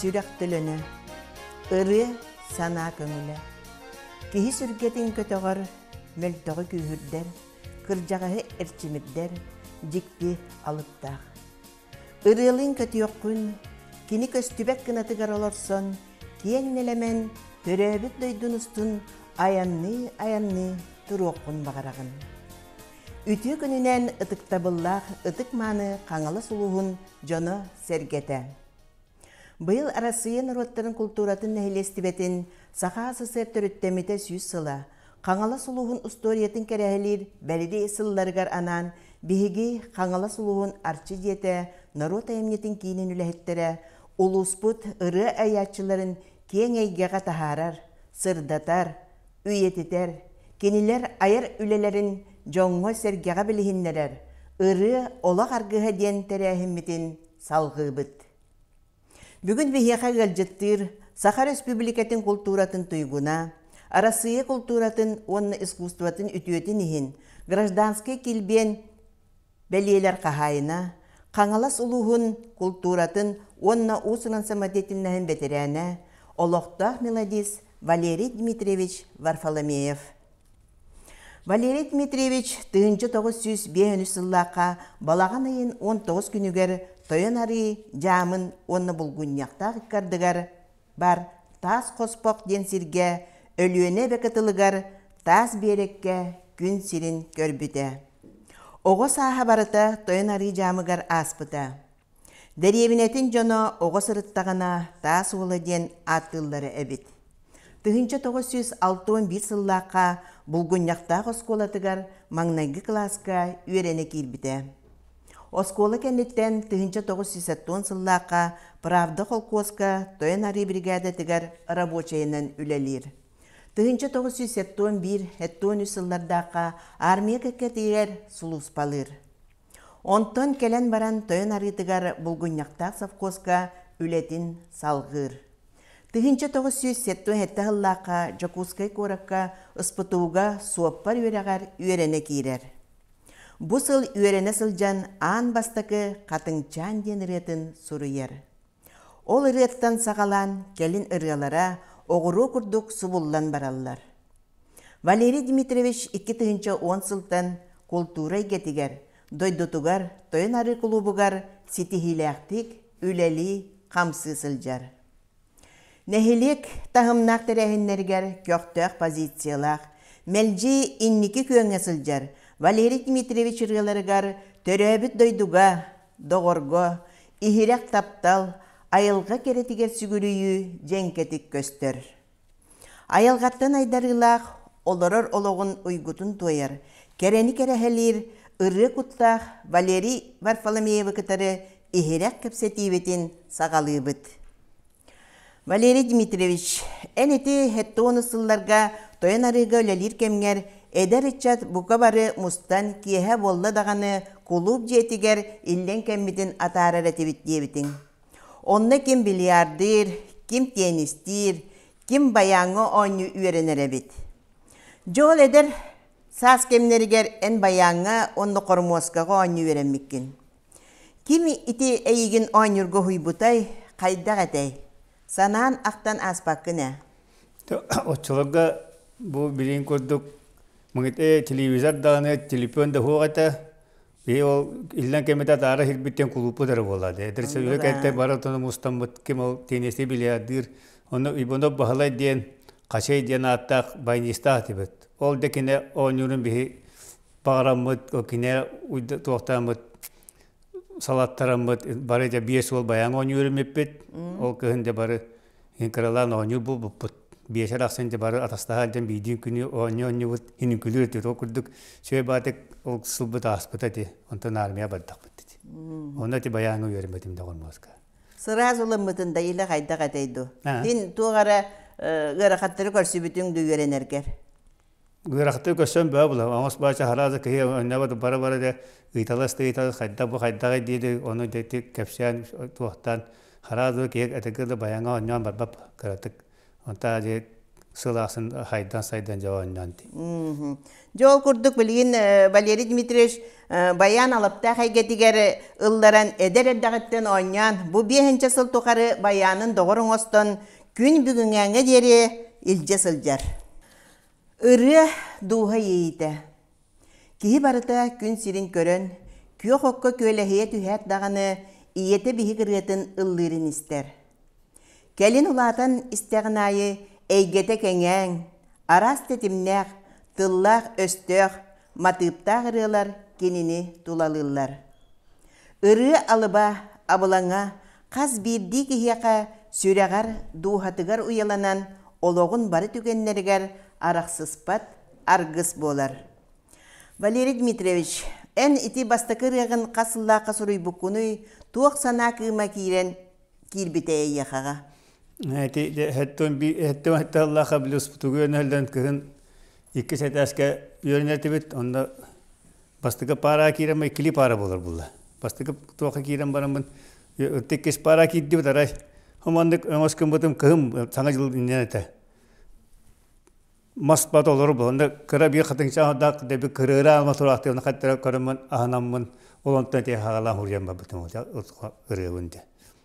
Сүрэх төлөнө, ырыа санаа көҥүлэ. Киһи сүргэтин көтөҕөр, мөлтөҕү күүһүрдэр, кырдьаҕаһы эрчимирдэр дьикти алыптаах. Ырыалыын көтүөххүн, кини көстүбэт гынатыгар олорсон, киэҥ нэлэмэн төрөөбүт дойдун устун айанныы-айанныы туруоххун баҕараҕын. Үтүө күнүнэн ытыктабыллаах ытык-мааны Хаҥалас улууһун дьоно-сэргэтэ! Быйыл Арассыыйа норуоттарын култууратын нэһилиэстибэтин Саха СССР төрүттэммитэ 100 сыла, Хаҥалас улууһун устуоруйатын кэрэһэлиир бэлиэ сылларыгар анаан биһиги Хаҥалас улууһун Арчы дьиэтэ норуот айымньытын киинин үлэһиттэрэ улууспут ырыа айааччыларын киэҥ эйгэҕэ таһаарар, сырдатар, үйэтитэр, кинилэр айар үлэлэрин дьоҥҥо-сэргэҕэ билиһиннэрэр Ырыа олох аргыһа диэн тэрээһиммитин салҕыыбыт. Бүгүн биһиэхэ ыалдьыттыыр Саха Өрөспүүбүлүкэтин култууратын туйгуна, Арассыыйа култууратын уонна искусствотын үтүөтүн иһин гражданскай килбиэн бэлиэлэр хаһаайына, Хаҥалас улууһун култууратын уонна уус-уран самодеятельноһын бэтэрээнэ, олохтоох мелодист Валерий Дмитриевич Варфоломеев. Валерий Дмитриевич 1953 сыллаахха балаҕан ыйын 19 күнүгэр Тойон Арыы дьаамын уонна Булгунньахтаах ыккардыгар бар Таас Хоспох диэн сиргэ Өлүөнэ эбэ кытылыгар таас биэрэккэ күн сирин көрбүтэ. Оҕо сааһа барыта Тойон Арыы дьаамыгар ааспыта. Дэриэбинэтин дьоно оҕо сырыттаҕына Таас Уола диэн ааттыыллара эбит. 1961 сыллаахха Булгунньахтаах оскуолатыгар маҥнайгы кылааска үөрэнэ киирбитэ. Оскуола кэнниттэн 1970 сыллаахха Правда холкуоска Тойон Арыы бригадатыгар рабочайынан үлэлиир. 1971-73 сыллардаахха армия кэккэтигэр сулууспалыыр. Онтон кэлэн баран Тойон Арыытыгар Булгунньахтаах совхозка үлэтин салҕыыр. 1977 сыллаахха Дьокуускай куоракка СПТУ-га суоппар үөрэҕэр үөрэнэ киирэр. Бу сыл үөрэнэ сылдьан аан бастакы «Хатыҥчаан» диэн ырыатын суруйар. Ол ырыаттан саҕалаан кэлин ырыалара оҕуруо курдук субуллан бараллар. Валерий Дмитриевич 2010 сылтан култуура эйгэтигэр, дойдутугар Тойон Арыы кулуубугар ситиһиилээхтик үлэлии-хамсыы сылдьар. Нэһилиэк таһымнаах тэрээһиннэригэр көхтөөх позициялаах, мэлдьи инники күөҥҥэ сылдьар Валерий Дмитриевич ырыаларыгар төрөөбүт дойдуга, доҕорго, иһирэх таптал, айылҕа кэрэтигэр сүгүрүйүү дьэҥкэтик көстөр. Айылҕаттан айдарыылаах, олорор олоҕун уйгутун туойар, кэрэни кэрэһэлиир ырыа куттаах Валерий Варфоломеевы кытары иһирэх кэпсэтиибитин саҕалыыбыт. Валерий Дмитриевич, эн ити сэттэ сылларга Тойон Арыыга үлэлиир кэмҥэр эдэр ыччат бука бары мустан киэһэ буолла даҕаны кулууп дьиэтигэр иллэҥ кэммитин атаарар этибит диэбитиҥ. Онно ким бильярдыыр, ким теннистиир, ким байааҥҥа оонньуу үөрэнэр эбит. Дьэ ол эдэр саас кэмнэригэр эн байааҥҥа уонна хормуоскаҕа оонньуу үөрэммиккин. Ким ити эйигин оонньуурга уһуйбутай, хайдах этэй? Санаан ахтан ааспаккын ээ. Оччолорго бу билигин курдук телевизор даҕаны, телефон да суох этэ. Биһи ол иллэҥ кэмитэ атаара сирбиттэн кулууппут эрэ буолла. Эдэр сөбүлэ кэлтэ бары отону мустаммыт ким ол теннисти бильярдыыр. Онно Иванов Баһылай диэн Хачай диэн ааттаах баянистаах этибит. Ол да кине оонньуурун биһи баҕараммыт, ол кине туохтааммыт салаттараммыт бары дьэ биэс уол баян оонньуур имиппит. Ол кыһын дьэ бары кыралаан оонньуур буолбуппут. Биэсэр ахсын дьэ бары атастаһан дьэн биирдиин күнү оонньуу оонньуубут иниҥкүлүүр этибит. Ол курдук сүөй баатык ол сылбыт ааспыта ити. Онтон армия бардахпыт ити. Онно ити байааҥҥа үөрэммитим да хормуоска. Сразу ылыммытын да илэ хайдах этэй ду? Син туох эрэ ыарахаттары көрсүбүтүҥ ду үөрэнэргэр? Ыарахаттары көрсөн бөҕө була. Оҥос баача харааза киһи онньообот бара-бара да ыйталас да ыйталас хайдах бу хайдаҕый диэри ону дьэ кэпсээн туохтаан харааза киһи этэргэ да байаҥа оонньоон барбат кыратык. Онтон дьэ Сыл ахсын хайдан-сайдан дьэ оонньоон дии. Дьэ ол курдук билигин Валерий Дмитриевич баян алыптаах эйгэтигэр ылларан эдэр эрдэҕиттэн оонньоон бу биэһинчэ сыл тухары баянын доҕор оҥостон күн бүгүҥҥээҥҥэ диэри илдьэ сылдьар. Ырыа дууһа иэйиитэ. Киһи барыта күн сирин көрөн, күөх окко күөлэһийэ түһээт даҕаны ийэтэ биһик ырыатын ыллыырын истэр. Кэлин улаатан истэҕин аайы эйгэтэ кэҥээҥ, араас тэтимнээх, тыллаах-өстөөх, матыыптаах ырыалар кинини тулалыыллар. Ырыа алыба, абылаҥа хас биирдии киһиэхэ сүрэҕэр, дууһатыгар уйаланан олоҕун бары түгэннэригэр арахсыспат аргыс буолар. Валерий Дмитриевич, эн ити бастакы ырыаҕын хас сыллаахха суруйбуккунуй, туох санаа кыыма киирэн киирбитэ эйиэхэҕэ? Ити хэттон хэттон хэтталлаха плюс тугу үөрэнэллэн кыһын иккис этээскэ үөрэнэртибит онно бастакы пара киирэн иккили пара буолар булла бастакы туохха киирэн бараммын иккис пара киирдибит арай хоманнык өҥөс гыммытым кыһым саҥа дьыл иннинэ этэ мас бат олору буоланда кыра биир хатыҥчаах дэби кырыыра алма тураахтыгын хаттара көрөммүн аһынаммын ол онтон ити хагалаан хуруйан барбытым ырыабын дэ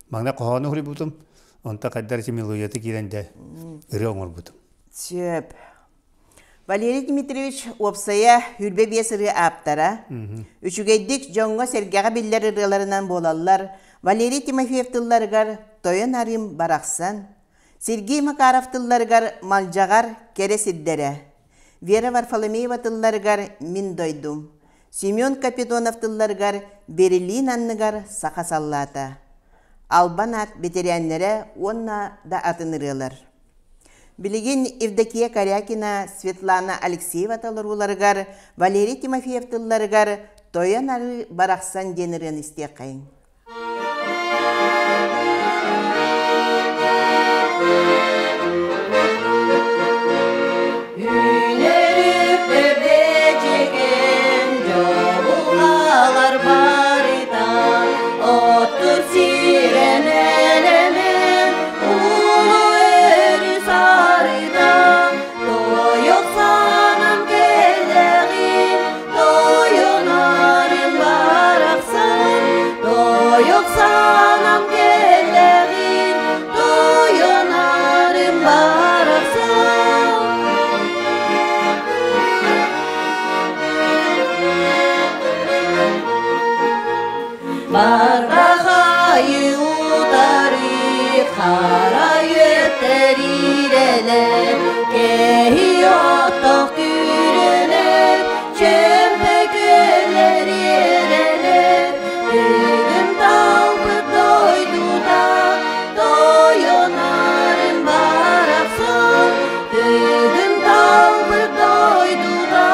маҥна хоһоону хуруйбутум онто хайдар ити мелодията киирэн дэ ырыа оҥорбутум Сөп. Валерий Дмитриевич уопсайа 25 ырыа ааптара. Үчүгэйдик дьоҥҥо-сэргэҕэ биллэр ырыаларынан буолаллар Валерий Тимофеев тылларыгар «Тойон арыым барахсан», Сергей Макаров тылларыгар «Малдьаҕар кэрэ сирдэрэ», Вера Варфоломеева тылларыгар «Мин дойдум», Семен Капитонов тылларыгар «Берлин анныгар саха саллаата», Албан аат бэтэрээннэрэ уонна да атын ырыалар. Билигин Евдокия Корякина, Светлана Алексеева толорууларыгар, Валерий Тимофеев тылларыгар «Тойон арыы барахсан» диэн ырыаны истиэххэйиҥ. Тойонарын барахсан, тойоксанам кэллэҕин, тойонарын барахсан. Барбахайы утары хара үөттэрирэлэр, кэһи оттох күрөлөр, чөмпөкөлөр иэрэлэр, тыгын талбыт дойдута, тойонарын барахсан, тыгын талбыт дойдута,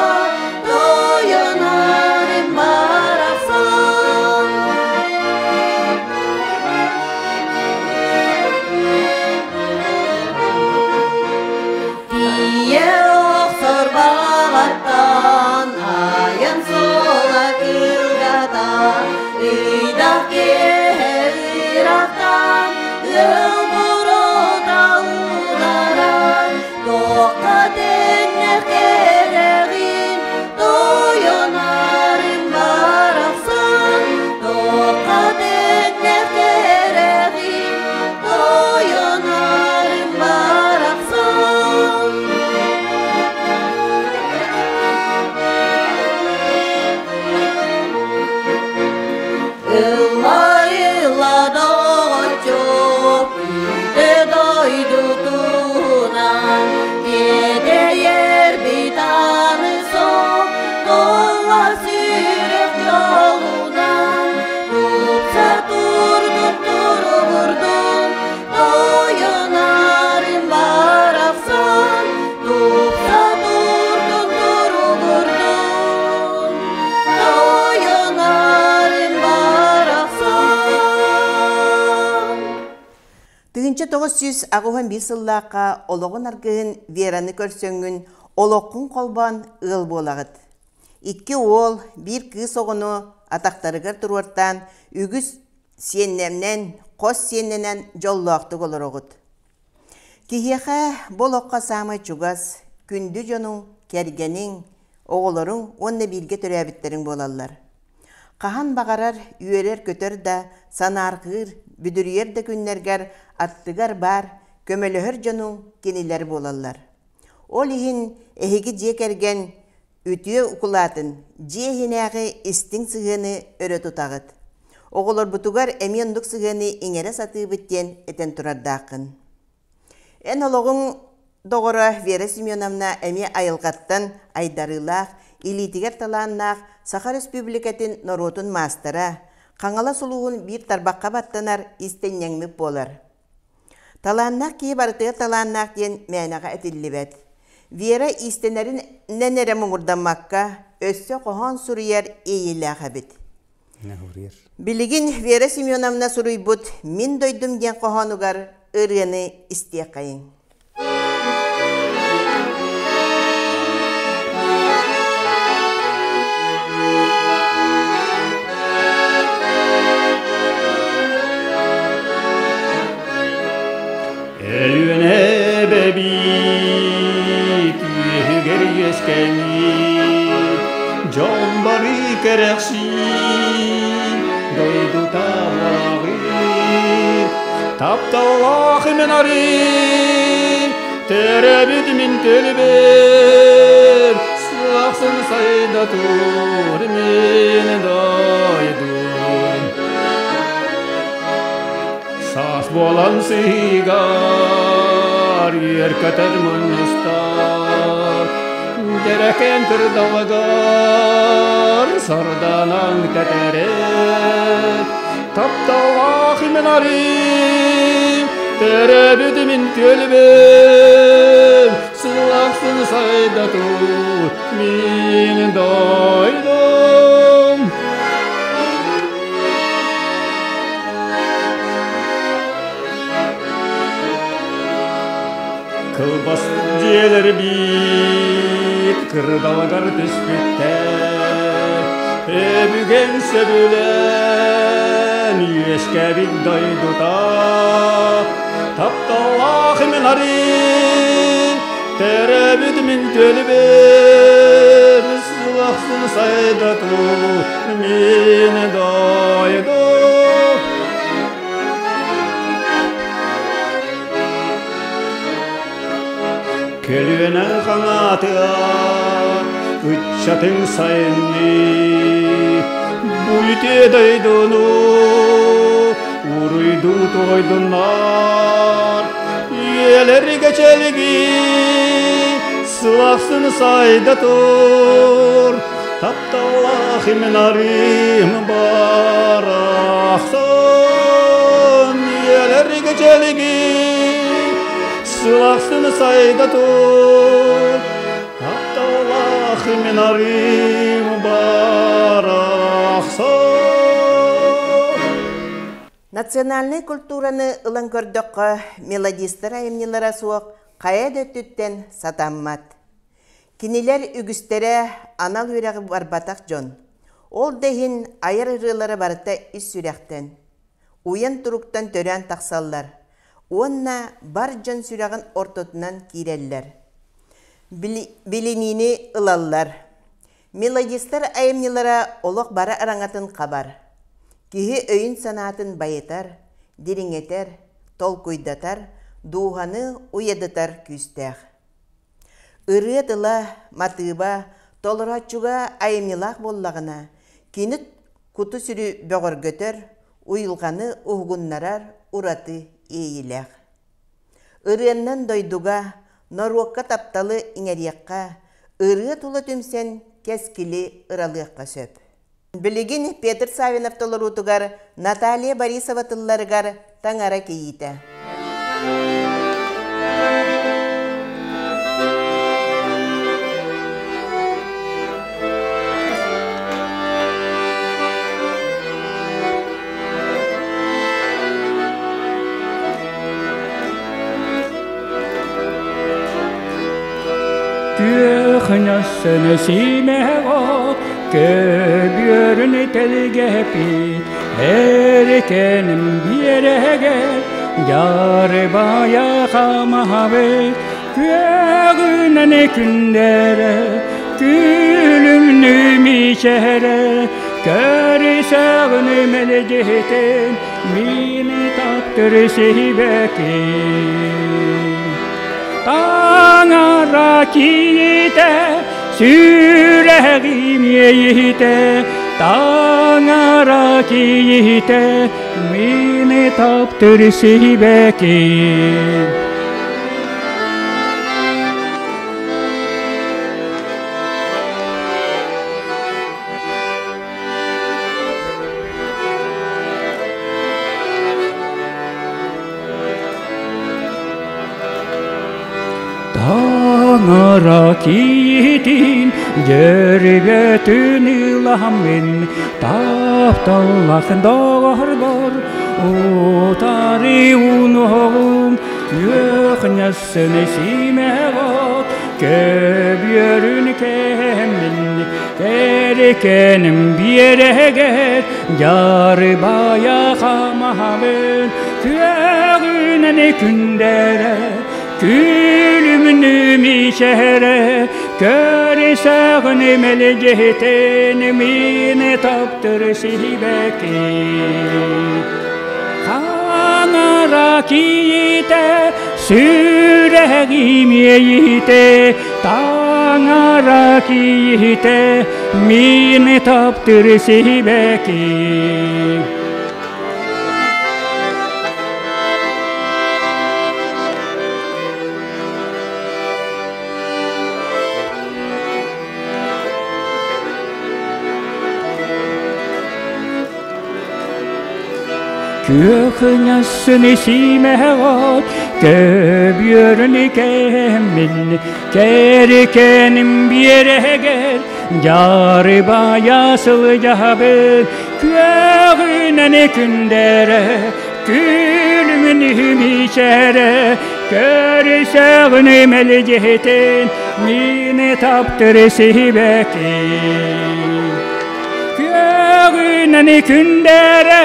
тойонарын барахсан. Тиийэр охсор баҕаттан айан суола кылгата, ыйдах киэһэ ыраахтан ыал буруота ууларан, туохха тэҥнэх кэрэҕин тойонарын барахсан, туохха тэҥнэх кэрэҕин тойонарын барахсан. Ылла-ылла доҕоччук, үүтэ дойдутунан, тиэтэйэр битаны суох, тула сүрэх дьолунан, тупса турдун туругурдун, тойонарын барахсан, тупса турдун туругурдун, тойонарын барахсан. 1981 сыллаахха олоҕун аргыһын Вераны көрсөҥҥүн олоххун холбоон ыал буолаҕыт. Икки уол, биир кыыс оҕону атахтарыгар туруортаан үгүс сиэннэмнэн, хос сиэннэнэн дьоллоохтук олороҕут. Киһиэхэ бу олоххо саамай чугас, күндү дьонуҥ, кэргэниҥ, оҕолоруҥ уонна бииргэ төрөөбүттэриҥ буолаллар. Хаһан баҕарар үөрэр-көтөр да, санаарҕыыр, бүдүрүйэр да күннэргэр аттыгар баар, көмөлөһөр дьонуҥ кинилэр буолаллар. Ол иһин эһиги дьиэ кэргэн үтүө укулаатын, дьиэ иһинээҕи истиҥ сыһыаны өрө тутаҕыт. Оҕолорбутугар эмиэ оннук сыһыаны иҥэрэ сатыыбыт диэн этэн турардааххын. Эн олоҕуҥ доҕоро Вера Семеновна эмиэ айылҕаттан айдарыылаах, илиитигэр талааннаах Саха Өрөспүүбүлүкэтин норуотун маастара, Хаҥалас улууһун биир тарбахха баттанар иистэнньэҥмит буолар. Талааннаах киһи барытыгар талааннаах диэн мээнэҕэ этиллибэт. Вера иистэнэринэн эрэ муҥурдаммакка, өссө хоһоон суруйар иэйиилээх эбит. Билигин Вера Семеновна суруйбут «Мин дойдум» диэн хоһоонугар ырыаны истиэххэйиҥ. Өлүөнэ бэбиит үөһүгэр үөскэҥиит, дьон бары кэрэхсиир, дойдута буолаҕыт. Тапталлаах мин арыы, төрөөбүт мин төлөбүр, сахсын сайда тур мин дойдум. Саас буолан сыыгар, үөр-көтөр мунньустар, Дьэрэкээн кырдалыгар сарданаҥ тэтэрэр. Тапталлаах мин арыым, төрөөбүт мин күөлбүм, Сыл ахсын сайда тур мин дойдум. Кылбас дьиэлэр биир кырдалыгар түспүттэр, Өбүгэҥ сөбүлээн үөскээбит дойдута. Тапталлаах мин арыы, төрөөбүт мин төлөбүм, Сылахсын сайда тур мин дойдум. Көлүөнэ хаҥаатыа, ыччатыҥ сайынныы, бу үтүө дойдуну уруйдуу туойдуннар. Үйэлэргэ чэлгии, сылахсын сайда тур, тапталлаах имин арыым барахсан. Үйэлэргэ чэлгии, сылахсын сайда тур, тапталлаах имин арыым барахсан. Национальнай культураны ылан көрдөххө, мелодистар айымньылара суох хайа да өттүттэн сатаммат. Кинилэр үгүстэрэ анал үөрэҕи барбатах дьон. Ол да иһин айар ырыалара барыта ис сүрэхтэн, уйан туруктан төрөөн тахсаллар уонна бар дьон сүрэҕин ортотунан киирэллэр. Билиниини ылаллар. Мелодистар айымньылара олох бары араҥатын хабар. Киһи өйүн-санаатын байытар, дириҥэтэр, толкуйдатар, дууһаны уйадытар күүстээх. Ырыа тыла, матыыба толорооччуга айымньылаах буоллаҕына, кини куту-сүрү бөҕөргөтөр, уйулҕаны уһугуннарар ураты иэйиилээх. Ырыаннан дойдуга, норуокка тапталы иҥэриэххэ, ырыа тула түмсэн кэскили ыралыахха сөп. Билигин Петр Савинов толоруутугар Наталья Борисова тылларыгар «Таҥара кийиитэ». Күөх ньассыны симэҕэ көбүөрүн тэлгэпит эрикэним биэрэгэ. Дьарыбайа хамаһабыт күөгүнэн күндэрэ, күлүмнүү мичээрэ, көрүсэҕин мэлдьитин, мини таптыр сибэки. Таҥара киитэ, сүрэҕим иэйиитэ, Таҥара киитэ, мини таптыр сибэки. Таҥара киитин дьөрбөтүн ыламмын тапталлах доҕорбор утары унуоҕум үөхнэссын симэҕот көбүөрүн кэммин кэрикэним биэрэгэр дьарыбайа хамаһабын күөҕүнэн күндэрэ күлүмнүү мичээрэ көрүсэҕин мэлдьитин миини таптыр сибэки Хаҥара киитэ сүрэҕим иэйиитэ таҥара киитэ миини таптыр сибэки. Күөхүнэссын сиимэҕот көбүөрүн кэммин кэрикэним биэрэгэр дьарыбайа сылдьабын күөҕүнэн күндэрэ күлүмүн мичээрэ көрүсэҕин мэлдьитин мини таптыр сибэки Күөҕүнэн күндэрэ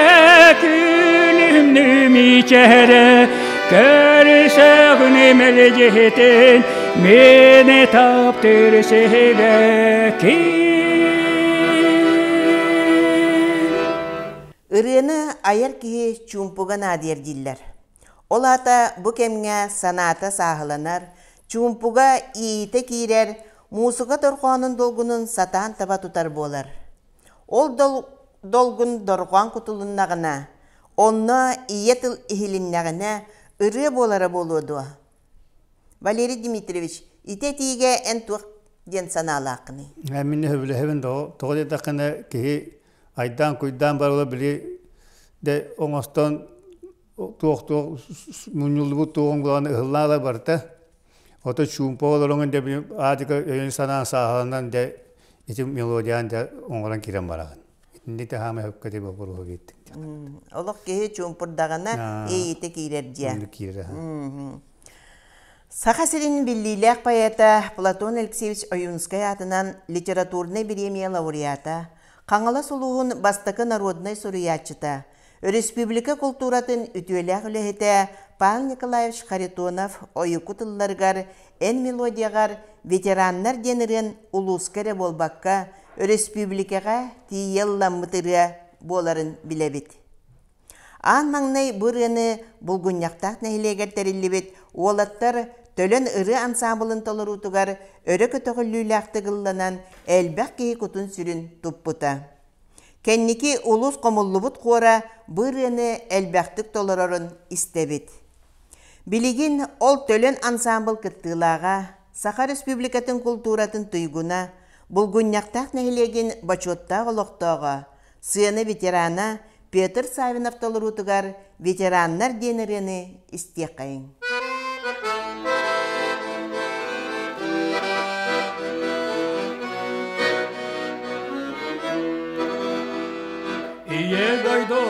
күлүмнүү мичээрэ көрүсэҕин мэлдьитин мини таптыр сибэки. Ырыаны айар киһи чуумпуга наадыйар дииллэр. Ол аата бу кэмҥэ санаата сааһыланар, чуумпуга иитэ киирэр, муусука дорҕоонун долгунун сатаан таба тутар буолар. Ол долгун дорҕоон кутулуннаҕына, онно ийэ тыл иһилиннэҕинэ, ырыа буолара буолуо дуо? Валерий Дмитриевич, ити этиигэ эн туох диэн санаалааххыный? Мин сөбүлэһэбин тоҕо диэтэххинэ киһи айдаан-куйдаан барыла били де оҥостон туох-туох мунньуллубут туоҕун булан ыһыллаала барыта. Ото чуумпа олороҥун дэ аатыка өйүн санаан сааһыланан дэ ити мелодиян дэ оҥорон киирэн бараҕын. Итинник да хаамай хөпкө ти боппуруоһу биэрдиҥ. Олох киһи чуумпурдаҕына иэйиитэ киирэр дьиэ. Киирэр. Саха сирин биллиилээх поэта Платон Алексеевич Ойуунскай аатынан литературнай бириэмийэ лауреата, Хаҥалас улууһун бастакы народнай суруйааччыта, Өрөспүүбүлүкэ култууратын үтүөлээх үлэһитэ Павел Николаевич Харитонов ойуку тылларыгар «Эн мелодияҕар ветераннар» диэн ырыан улууска эрэ буолбакка, өрөспүүбүлүкэҕэ тиийэ ылламмыт ырыа буоларын билэбит. Аан маҥнай бу ырыаны Булгунньахтаах нэһилиэгэр тэриллибит уолаттар Төлөн ырыа ансаамбылын толоруутугар өрө көтөҕүллүүлээхтик ылланан элбэх киһи кутун-сүрүн туппута. Кэнники улуус хомуллубут хуора бу ырыаны элбэхтик толорорун истэбит. Билигин ол Төлөн ансаамбыл кыттыылааҕа, Саха Республикатын култууратын туйгуна, Булгунньахтаах нэһилиэгин бочуоттаах олохтооҕо, сыана ветерана Петр Савинов толоруутугар «Ветераннар» диэн ырыаны истиэххэйиҥ. Ийэ дойду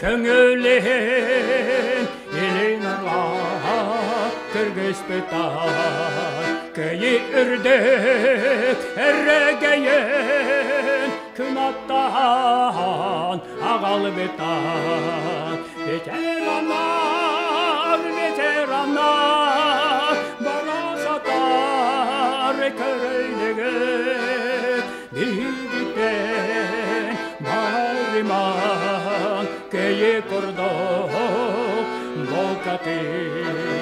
көҥүлүн илин арҕаа кыргыспыттар кыйы үрдүк эрэгэйин кынаттаан аҕалбыттар. Ветераннар, ветераннар, барахсаттар көрөйдөгөт, биһигиттэн барымаҥ, кэйи курдук букатын.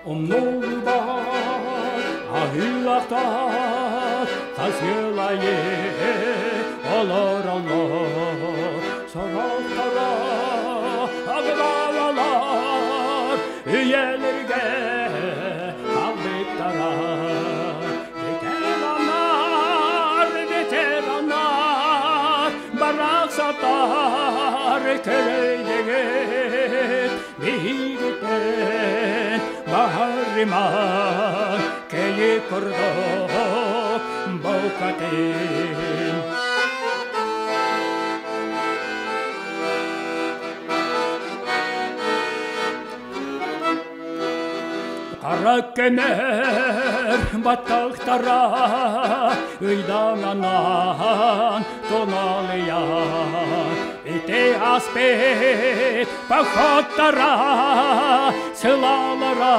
Умнуллубат аһыылаахтар хас ыал аайы олороллор. Сорохторо аҕалалар үйэлэргэ хаалбыттара. Ветераннар, ветераннар, барахсаттар көрөйдөгөт, биһигиттэн баһарымаҥ, кэйи курдук букатын. Хара кемер баттахтара ыйдаҥанан туналыйар. Ити аспыт походтара сылаалара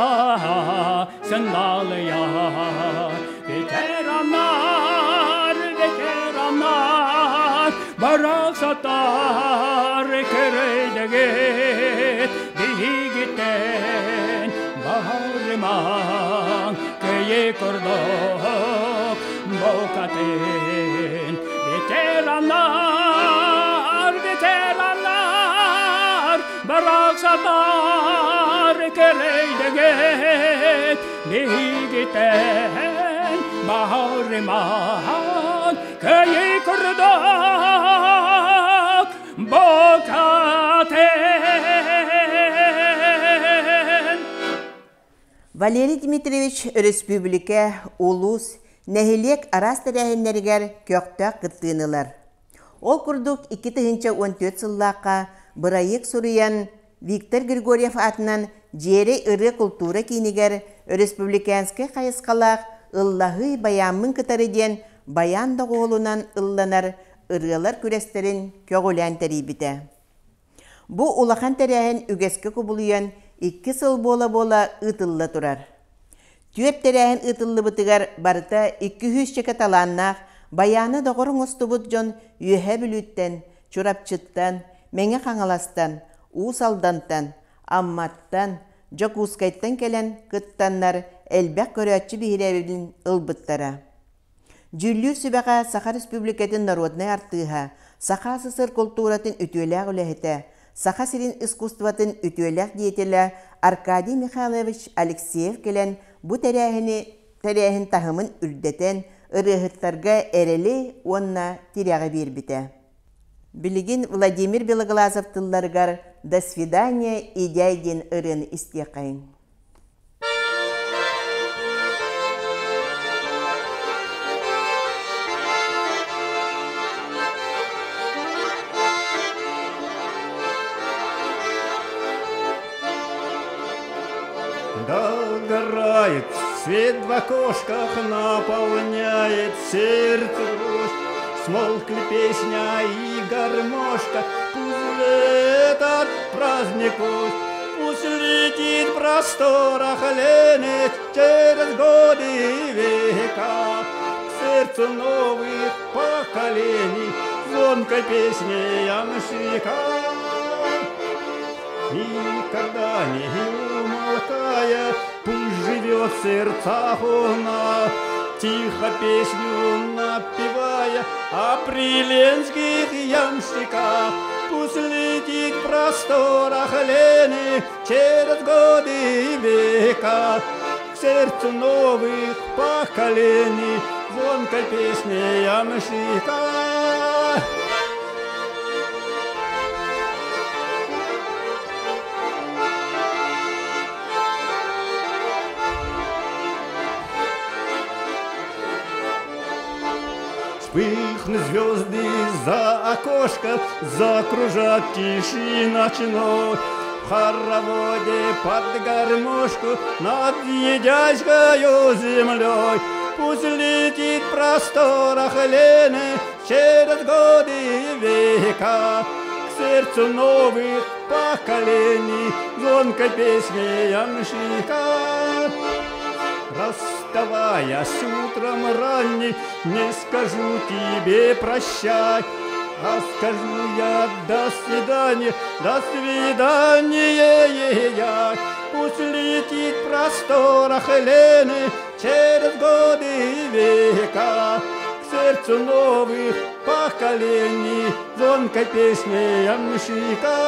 сыналыйар. Ветераннар, ветераннар, барахсаттар көрөйдөгөт, биһигиттэн баһарымаҥ, кыйы курдук букатын. Ветераннар, ветераннар, барахсаттар көрөйдөгөт, биһигиттэн баһарымаҥ, кыйы курдук букатын. Валерий Дмитриевич өрөспүүбүлүкэ, улуус, нэһилиэк араас тэрээһиннэригэр көхтөөх кыттыыны ылар. Ол курдук 2014 сыллаахха бырайыак суруйан Виктор Григорьев аатынан Дьиэрэй ырыа култуура киинигэр өрөспүүбүлүкээнскэй хайысхалаах «Ыллаһыы байааммын кытары» диэн байаан доҕуһуолунан ылланар ырыалар күрэстэрин көҕүлээн тэрийбитэ. Бу улахан тэрээһин үгэскэ кубулуйан икки сыл буола-буола ыытылла турар. Түөрт тэрээһин ыытыллыбытыгар барыта 200-чэкэ талааннаах байааны доҕор оҥостубут дьон Үөһээ Бүлүүттэн, Чурапчыттан, Мэҥэ Хаҥаластан, Уус Алдантан, Амматтан, Дьокуускайтан кэлэн кыттаннар элбэх көрөөччү биһирэбилин ылбыттара. Дьүүллүүр сүбэҕэ Саха Республикатын народнай артыыһа, Саха СССР култууратын үтүөлээх үлэһитэ, Саха сирин искусствотын үтүөлээх деятелэ Аркадий Михайлович Алексеев кэлэн бу тэрээһини тэрээһин таһымын үрдэтэн, ырыаһыттарга эрэли уонна тирэҕи биэрбитэ. Билигин Владимир Белоглазов тылларыгар «До свидания, идяй» диэн ырыаны истиэххэйиҥ. Догорает свет в окошках, наполняет сердце грусть. Смолкли песня и гармошка, пусть этот праздник пусть, пусть летит в просторах Лены через годы и века. К сердцу новых поколений звонкой песней ямщика. Никогда не умолкая, пусть живет в сердцах у нас, тихо песню напевая о приленских ямщиках. Пусть летит в просторах Лены через годы и века. К сердцу новых поколений звонкой песней ямщика. Вспыхнут звезды за окошко, закружат тиши ночной. В хороводе под гармошку над едящей землей. Пусть летит в просторах Лены через годы и века. К Сердцу новых поколений звонкой песней ямщика. Расставаясь утром ранней, не скажу тебе прощай, а скажу я до свидания я. Пусть летит в просторах Лены через годы и века к сердцу новых поколений звонкой песней ямщика.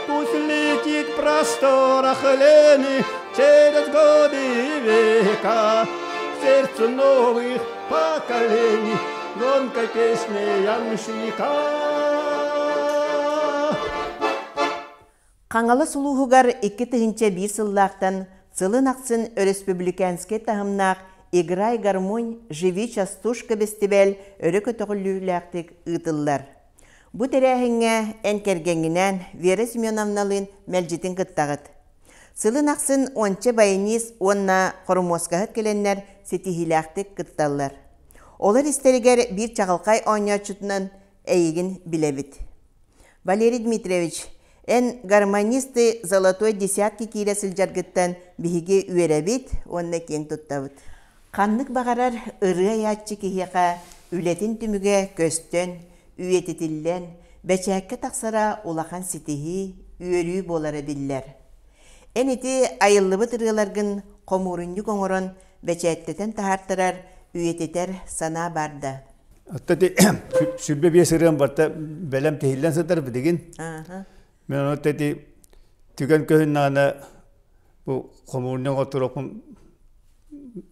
Пусть летит в просторах Лены через годы и века к сердцу новых поколений звонкой песней ямщика. Хаҥалас улууһугар 2001 сыллаахтан сылын ахсын өрөспүүбүлүкээнскэй таһымнаах «Играй гармонь, живи частушка» бэстибээл өрө көтөҕүллүүлээхтик ыытыллар. Бу тэрээһиҥҥэ эн кэргэҥҥинээн Вера Семеновналыын мэлдьитин кыттаҕыт. Сылын ахсын уонча баянист уонна хормуоскаһыт кэлэннэр ситиһиилээхтик кытталлар. Олор истэригэр биир чаҕылхай оонньооччутунан эйигин билэбит. Валерий Дмитриевич, эн гармонисты золотой десятки киирэ сылдьаргыттан биһиги үөрэбит уонна киэҥ туттабыт. Ханнык баҕарар ырыа айааччы киһиэхэ үлэтин түмүгэ көстөн, үйэтитиллэн, бэчээккэ тахсара улахан ситиһии, үөрүү буолара биллэр. Эн ити айыллыбыт ырыаларгын хомуурунньук оҥорон бэчээттэтэн таһаартарар, үйэтитэр санаа баар да? Оттон 25 ырыам барта бэлэм тиһиллэн сытар билигин. Мен ону ити түгэн көһүннэҕинэ бу хомуурунньук оттуруохпун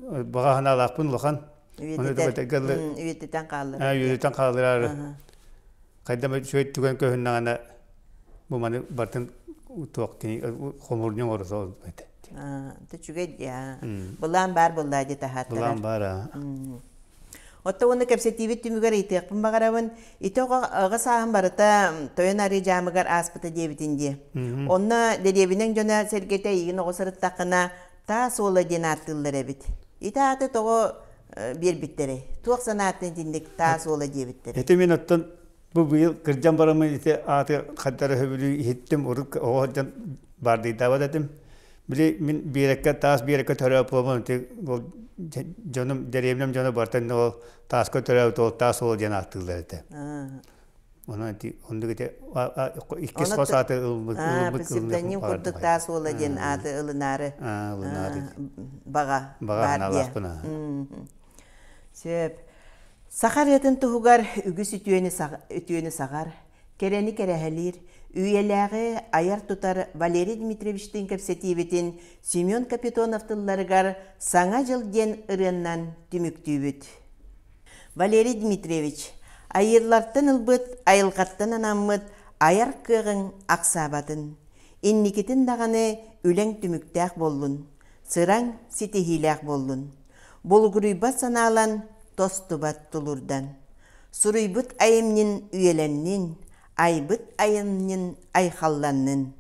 баҕа санаалаахпын улахан. Үйэтитэн хаалларар. Үйэтитэн хаалларар. Хайдам үчүгэй түгэн көһүннэҕинэ бу маны бартын туох хомуурунньук оҥорсо этэ. Үчүгэй Былаан баар буолла дии таһааттарар. Былаан баар аа. Оттон уонна кэпсэтиибит түмүгэр ыйытыахпын баҕарабын. Ити оҕо сааһым барыта Тойон Арыы дьаамыгар ааспыта диэбитин дии. Онно дэриэбинэҥ дьоно сэргэтэ эйигин оҕо сырыттаххына Таас уола диэн ааттыыллар эбит. Ити ааты тоҕо биэрбиттэрэй? Туох санааттан итинник Таас уола диэбиттэрэй? Ити мин оттон бу быйыл кырдьан бараммын ити ааты хантара сөбүлүү иһиттим, урут оҕо сылдьан баардыйдаабат этим. Били мин биэрэккэ таас биэрэккэ төрөөппүт ити ол дьонум дэриэбинэм дьоно барытын ол тааска төрөөбүт ол таас уол диэн ааттыыллар этэ. Онон ити оннук ити иккис хос ааты ылбыт ылбыт псевдоним курдук таас уола диэн ааты ылынаары ылынаары баҕа баҕа санаалаахпын. Сөп. Саха ырыатын туһугар үгүс үтүөнү саҕар, кэрэни кэрэһэлиир, үйэлээҕи айар-тутар Валерий Дмитриевичтыын кэпсэтиибитин Семен Капитонов тылларыгар «Саҥа дьыл» диэн ырыаннан түмүктүүбүт. Валерий Дмитриевич, айыылартан ылбыт, айылҕаттан анаммыт айар кыаҕыҥ ахсаабатын. Инникитин даҕаны үлэҥ түмүктээх буоллун, сыраҥ ситиһиилээх буоллун. Булгуруйбат санаалан, тостубат тулуурдан. Суруйбут айымньын үйэлэннин, айбыт айымньын айхалланнын.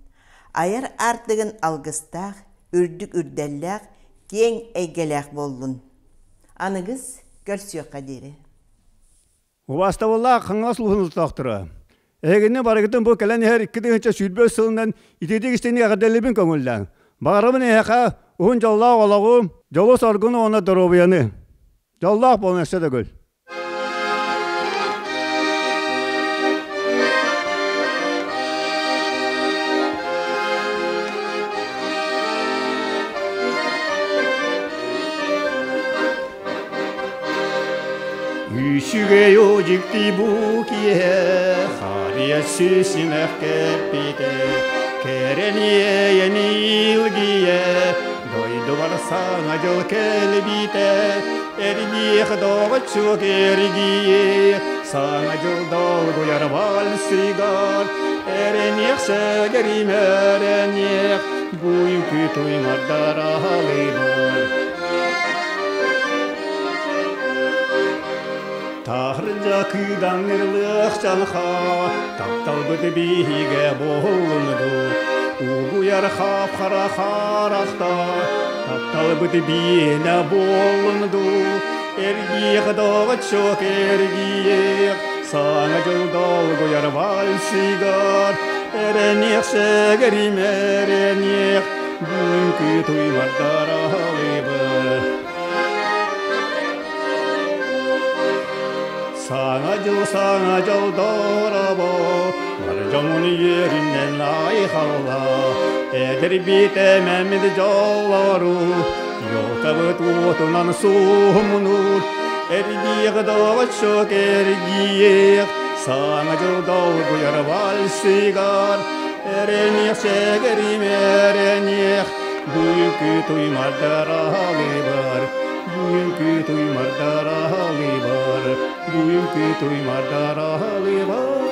Айар аартыгын алгыстаах, үрдүк үрдэллээх, киэҥ эйгэлээх буоллун. Аныгыс көрсүөххэ диэри. Убаастабыллаах Хаҥалас улууһун олохтоохторо! Эһигини барыгытын бу кэлэн иһэр 2021 сылынан итиитик истиҥник эҕэрдэлиибин көҥүллээҥ. Баҕарабын эһиэхэ уһун дьоллоох олоҕу, дьолу-соргуну уонна доруобуйаны. Дьоллоох буолун өссө төгүл! Үчүгэй дьикти бу киэһэ харыйа сүүсүмэх кэппитэ кэрэниэйэн илгийэ дойдубар саҥа дьыл кэлбитэ эргиэх доҕоччуок эргиэх саҥа дьыл долгуйар вальсыгар эрэниэх сэгэрим эрэниэх буйку туймардар аһалыбар Таһырдьа кыыдаҥнырылыах дьалха, тапталбыт биһигэ буолунду. Угуйар хап-хара харахта, тапталбыт биэнэ буолунду. Эргиэх доҕоччуок эргиэх, Саҥа дьыл долгуйар вальсыгар, Эрэниэх сэгэрим эрэниэх, Бүгүҥкү туймардар аһалыбыр. Саҥа дьыл, саҥа дьыл дорообо, Бар дьомун үөрүнэн айхалла, Эдэр биитэмэммит дьоллору, Елкабыт уотунан суһумнуур, Эргиэх доҕоччук эргиэх, Саҥа дьыл долгуйар вальсыгар, Эрэниэх сэгэрим эрэниэх, Бүгүҥкү туймардар аһалыбар, Бүгүҥкү туймардар аһалыбар, Бүгүҥкү туймардар аһалыбар.